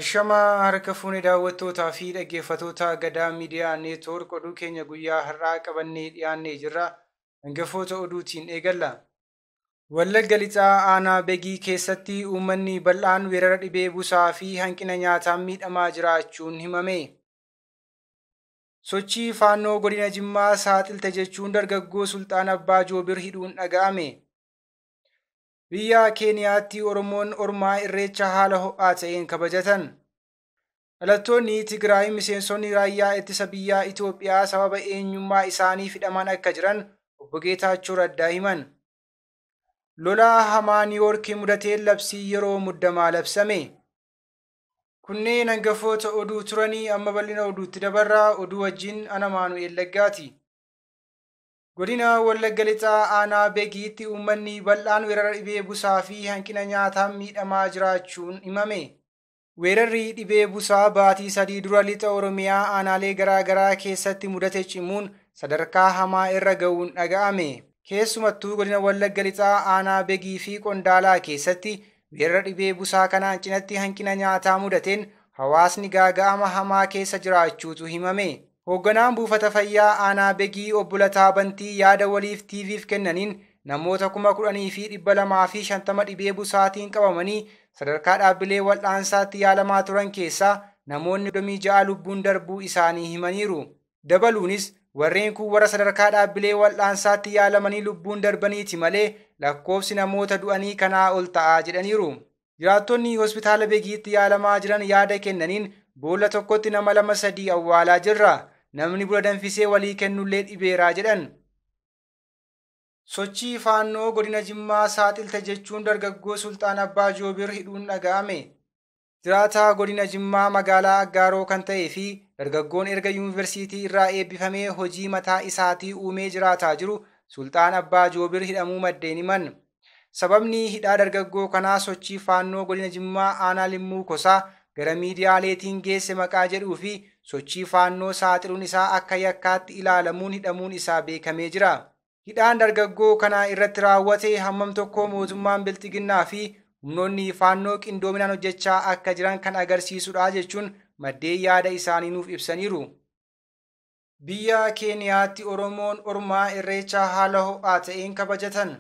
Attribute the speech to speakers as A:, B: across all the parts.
A: Ashamaa harka fuune daawwattootaa fi dhaggeeffattoota Gadaa Miidiyaa Neetwoork, oduu keenya guyyaa har'aa qabannee dhiyaannee jirra. Hangafoota oduutiin eegalla. Wallagga Lixaa aanaa Begii keessatti uummanni bal'aan weerara dhibee busaa fi hanqina nyaataan miidhamaa jiraachuun himame. Sochii Faannoo godina Jimmaa saaxilte jechuun dargaggoo Sulxaan Abbaa Joobir hidhuun dhaga'ame. Biyya Keeniyaatti Oromoon Ormaa Irreecha haala ho'aa ta'een kabajatan. Dhalattoonni Tigraay miseensonni raayyaa ittisa biyyaa Itoophiyaa sababa eenyummaa isaanii hidhaman akka jiran Obbo Geetaachoo Raddaa himan. Lolaa hamaa Niiwoork mudateen labsii yeroo muddamaa labsame. Kunneen hangafoota oduu turanii, amma bal'ina oduutti dabarraa. Oduu wajjin ana Maanu'eel Laggaati. Godina Wallagga Lixaa aanaa Begiitti uummanni bal'aan weerara dhibee busaa fi hanqina nyaataan miidhamaa jiraachuun himame. Weerarri dhibee busaa baatii 3 dura lixa Oromiyaa aanaalee garaa garaa keessatti mudate cimuun sadarkaa hamaa irra ga'uun dhaga'ame. Keessumattuu godina Wallagga Lixaa aanaa Begii fi Qondaalaa keessatti weerara dhibee busaa kanaan cinatti hanqina nyaataa mudateen hawaasni gaaga'ama hamaa keessa jiraachuutu himame. Hoogganaan buufata fayyaa aanaa Begii Obbo Lataa Bantii yaada waliif TV'f kennaniin namoota 10,250 dhibee busaatiin qabamanii sadarkaa dhaabbilee wal'aansaatti yaalamaa turan keessaa namoonni 36 lubbuun darbuu isaanii himaniiru. Dabaluunis warreen kun warra sadarkaa dhaabbilee wal'aansaatti yaalamanii lubbuun darbaniiti malee lakkoofsi namoota du'anii kanaa ol ta'aa jedhaniiru. Jiraattonni hospitaala Begiitti yaalamaa jiran yaada kennaniin boolla tokkotti nama lama sadii awwaalaa jirra. Namni buna danfisee walii kennullee dhibeeraa jedhan. Sochii Faannoo godina Jimmaa saaxilte jechuun dargaggoo Sulxaan Abbaa Joobir hidhuun dhaga'ame. Jiraataa godina Jimmaa magaalaa Aggaaroo kan ta'ee fi dargaggoon erga yuunivarsiitii irraa eebbifamee hojii mataa isaatii uumee jiraataa jiru Sulxaan Abbaa Joobir hidhamuu maddeen himan. Sababni hidhaa dargaggoo kanaa sochii Faannoo godina Jimmaa aanaa Limmuu Kosaa gara miidiyaaleetiin geesse maqaa jedhuu fi sochii Faannoo saaxiluun isaa akka yakkaatti ilaalamuun hidhamuun isaa beekamee jira. Hidhaan dargaggoo kanaa irratti raawwate hammam tokko mootummaan Bilxiginnaa fi humnoonni Faannoo qindoominaan hojjechaa akka jiran kan agarsiisudha jechuun maddeen yaada isaanii nuuf ibsaniiru. Biyya Keeniyaatti Oromoon Ormaa Irreecha haala ho'aa ta'een kabajatan.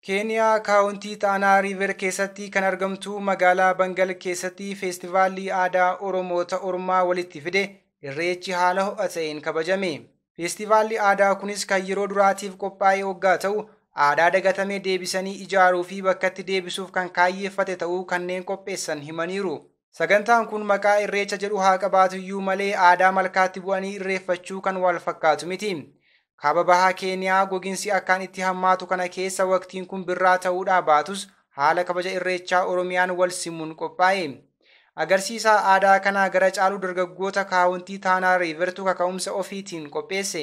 A: Keeniyaa kaawuntii Taanaa Riiver keessatti kan argamtu magaalaa Bangal keessatti feestivaalli aadaa Oromoota Ormaa walitti fide Irreechi haala ho'a ta'een kabajame. Feestivaalli aadaa kunis kan yeroo duraatiif qophaa'e waggaa ta'u, aadaa dagatame deebisanii ijaaruu fi bakkatti deebisuuf kan kaayyeeffate ta'uu kanneen qopheessan himaniiru. Sagantaan kun maqaa Irreecha jedhu haa qabaatuyyuu malee aadaa malkaatti bu'anii irreeffachuu kan wal fakkaatu miti. Kaaba bahaa Keeniyaa gogiinsi akkaan itti hammaatu kana keessa waqtiin kun birraa ta'uudhaa baatus haala kabaja Irreechaa Oromiyaan wal simuun qophaa'e. Agarsiisa aadaa kanaa gara caalu dargaggoota kaawuntii Taanaa Riivertu kaka'umsa ofiitiin qopheesse.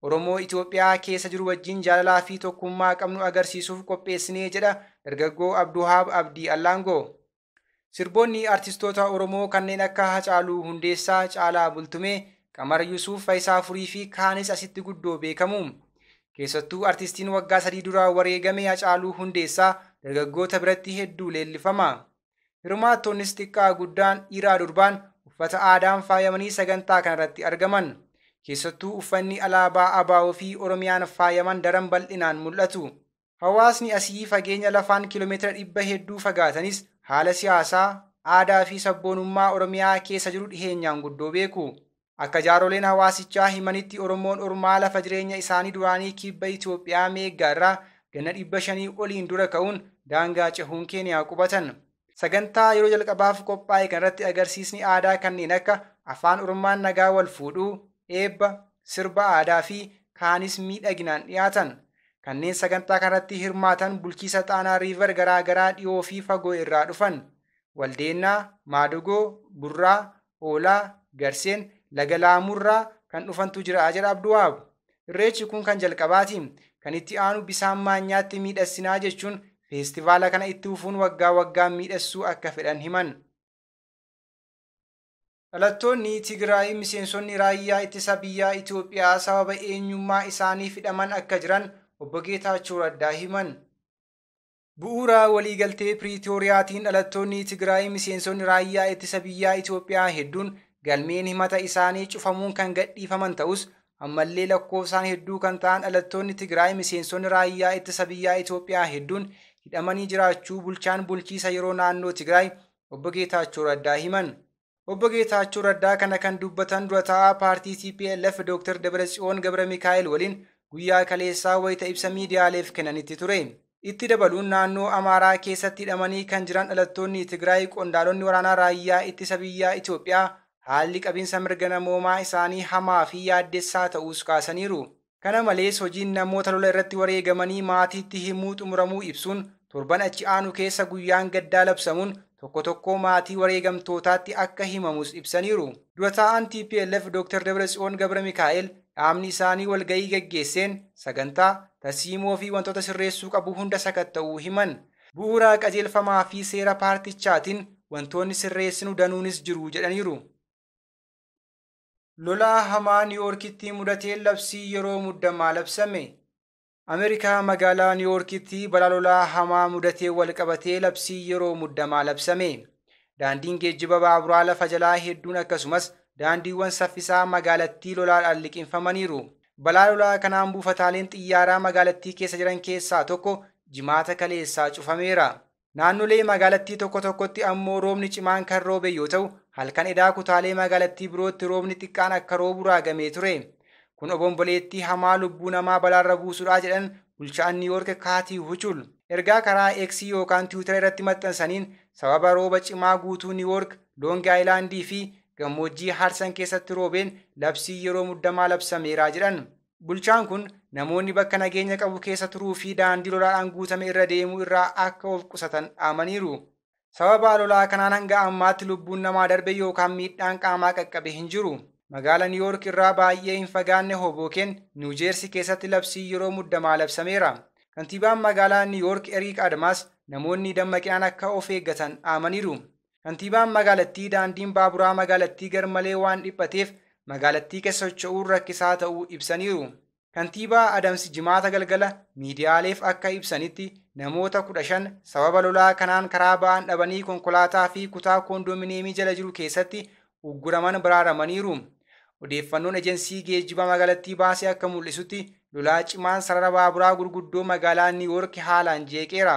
A: Oromoo Itoophiyaa keessa jiru wajjin jaalalaa fi tokkummaa qabnu agarsiisuuf qopheessinee jedha dargaggoo Abduhaab Abdii Allaangoo. Sirboonni artistoota Oromoo kanneen akka Hacaaluu Hundeessaa, Caalaa Bultumee, Qamar Yusuuf, Faayisaa Furii fi kaanis asitti guddoo beekamu. Keessattuu artistiin waggaa 3 dura wareegame Hacaaluu Hundeessaa dargaggoota biratti hedduu leellifama. Hirmaattonnis xiqqaa guddaan, dhiiraa durbaan uffata aadaan faayamanii sagantaa kanarratti argaman. Keessattuu uffanni alaabaa ABO fi Oromiyaan faayaman daran bal'inaan mul'atu. Hawaasni asii fageenya lafaan kiiloomeetira 100 hedduu fagaatanis haala siyaasaa, aadaa fi sabboonummaa Oromiyaa keessa jiru dhiheenyaan guddoo beeku. Akka jaaroleen hawaasichaa himanitti Oromoon Ormaa lafa jireenya isaanii duraanii kibba Itoophiyaa Meeggaa irraa ganna 500 oliin dura ka'uun daangaa cehuun Keeniyaa qubatan. Sagantaa yeroo jalqabaaf qophaa'e kanarratti agarsiisni aadaa kanneen akka afaan Oromaan nagaa wal fuudhuu, eebba, sirba aadaa fi kaanis miidhaginaan dhiyaatan. Kanneen sagantaa kanarratti hirmaatan bulchiisa Xaanaa Riiver garaa garaa dhiyoo fi fagoo irraa dhufan. Waldeennaa, Maadugoo, Burraa, Hoolaa, Garseen, Laga Laamurraa kan dhufantu jira jedha Abduwaab. Irreechi kun kan jalqabaati. Kan itti aanu bisaan maanyaatti miidhassinaa jechuun feestivaala kana itti fufuun waggaa waggaan miidhassuu akka fedhan himan. Dhalattoonni Tigraay miseensonni raayyaa ittisa biyyaa Itoophiyaa sababa eenyummaa isaanii hidhaman akka jiran Obbo Geetaachoo Raddaa himan. Bu'uura waliigaltee Piriitooriyaatiin dhalattoonni Tigraay miseensonni raayyaa ittisa biyyaa Itoophiyaa hedduun galmeen himata isaanii cufamuun kan gadhiifaman ta'us, ammallee lakkoofsaan hedduu kan ta'an dhalattoonni Tigraay miseensonni raayyaa ittisa biyyaa Itoophiyaa hedduun hidhamanii jiraachuu bulchaan bulchiisa yeroo naannoo Tigraay Obbo Geetaachoo Raddaa himan. Obbo Geetaachoo Raddaa kana kan dubbatan dura taa'aa paartii TPLF Dr. Dabratsiyoon Gabra Mikaa'el waliin guyyaa kaleessaa wayita ibsa miidiyaaleef kennanitti ture. Itti dabaluun naannoo Amaaraa keessatti hidhamanii kan jiran dhalattoonni Tigraay qondaalonni waraanaa raayyaa ittisa biyyaa Itoophiyaa haalli qabinsa mirga namoomaa isaanii hamaa fi yaaddessaa ta'uus kaasaniiru. Kana malees hojiin namoota lola irratti wareegamanii maatiitti himuu xumuramuu ibsuun, torban achi aanu keessa guyyaan gaddaa labsamuun tokko tokkoo maatii wareegamtootaatti akka himamus ibsaniiru. Dura taa'aan TPLF Dr. Dabratsiyoon Gabra Mikaa'el dhaabni isaanii walgahii gaggeesseen sagantaa, tarsiimoo fi wantoota sirreessuu qabu hunda sakatta'uu himan. Bu'uura qajeelfamaa fi seera paartichaatiin wantoonni sirreessinu danuunis jiru jedhaniiru. Lolaa hamaa Niiwoorkitti mudateen labsii yeroo muddamaa labsame. Ameerikaa magaalaa Niiwoorkitti balaa lolaa hamaa mudatee wal qabatee labsii yeroo muddamaa labsame. Daandiin geejjiba baaburaa lafa jalaa hedduun akkasumas daandiiwwan saffisaa magaalattii lolaadhaan liqinfamaniiru. Balaa lolaa kanaan buufataaleen xiyyaaraa magaalattii keessa jiran keessaa tokko Jimaata kaleessaa cufameera. Naannolee magaalattii tokko tokkotti ammoo roobni cimaan kan roobe yoo ta'u, halkan edaa kutaalee magaalattii birootti roobni xiqqaan akka roobu raagamee ture. Kun obomboleettii hamaa lubbuu namaa balaarra buusudha jedhan bulchaan Niiwoork Kaatii Huchul. Ergaa karaa X yookaan Tiwiitara irratti maxxansaniin sababa rooba cimaa guutuu Niiwoork, Loong Aayilaandii fi gammoojjii Harsan keessatti roobeen labsii yeroo muddamaa labsameera jedhan. Bulchaan kun namoonni bakka nageenya qabu keessa turuu fi daandii lolaadhaan guutame irra deemuu irraa akka of qusatan dhaamaniiru. Sababa lolaa kanaan hanga ammaatti lubbuun namaa darbe yookaan miidhaan qaamaa qaqqabe hin jiru. Magaala Niiwoork irraa baay'ee hin fagaanne Hoboken, Niwujeersi keessatti labsii yeroo muddamaa labsameera. Kantiibaan magaalaa Niiwoork Eriik Adamaas namoonni dammaqinaan akka of eeggatan dhaamaniiru. Kantiibaan magaalattii daandiin baaburaa magaalattii garmalee waan dhiphateef magaalattii keessa socho'uun rakkisaa ta'uu ibsaniiru. Kantiibaa Adams Jimaata galgala miidiyaaleef akka ibsanitti namoota 15 sababa lolaa kanaan karaa ba'an dhabanii konkolaataa fi kutaa koondoominiyeemii jala jiru keessatti ugguraman baraaramaniiru. Odeeffannoon ejensii geejjiba magaalattii baasee akka mul'isutti lolaa cimaan sarara baaburaa gurguddoo magaalaa Niiwoork haalaan jeeqeera.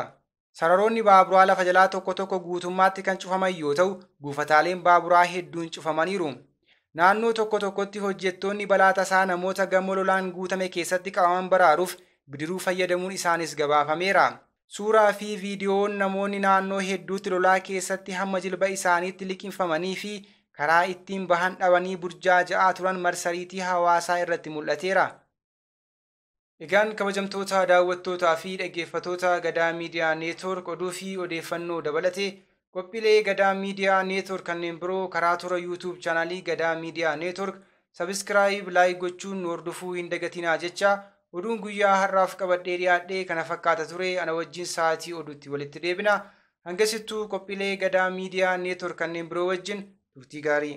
A: Sararoonni baaburaa lafa jalaa tokko tokko guutummaatti kan cufaman yoo ta'u, buufataaleen baaburaa hedduun cufamaniiru. Naannoo tokko tokkotti hojjettoonni balaa tasaa namoota gamoo lolaan guutame keessatti qabaman baraaruuf bidiruu fayyadamuun isaanis gabaafameera. Suuraa fi viidiyoon namoonni naannoo hedduutti lolaa keessatti hamma jilba isaaniitti liqinfamanii fi karaa ittiin bahan dhabanii burjaaja'aa turan marsariitii hawaasaa irratti mul'ateera. Egaan kabajamtoota daawwattootaa fi dhaggeeffattoota Gadaa Miidiyaa Neetwoork, oduu fi odeeffannoo dabalatee qophiilee Gadaa Miidiyaa Neetwoork kanneen biroo karaa toora YouTube chaanaalii Gadaa Miidiyaa Neetwoork subscribe, like gochuun nu hordofuu hin dagatinaa jecha, oduun guyyaa har'aaf qabadhee dhiyaadhee kana fakkaata ture. Ana wajjin sa'aatii oduutti walitti deebina. Hangasittuu qophiilee Gadaa Miidiyaa Neetwoork kanneen biroo wajjin turtii gaarii.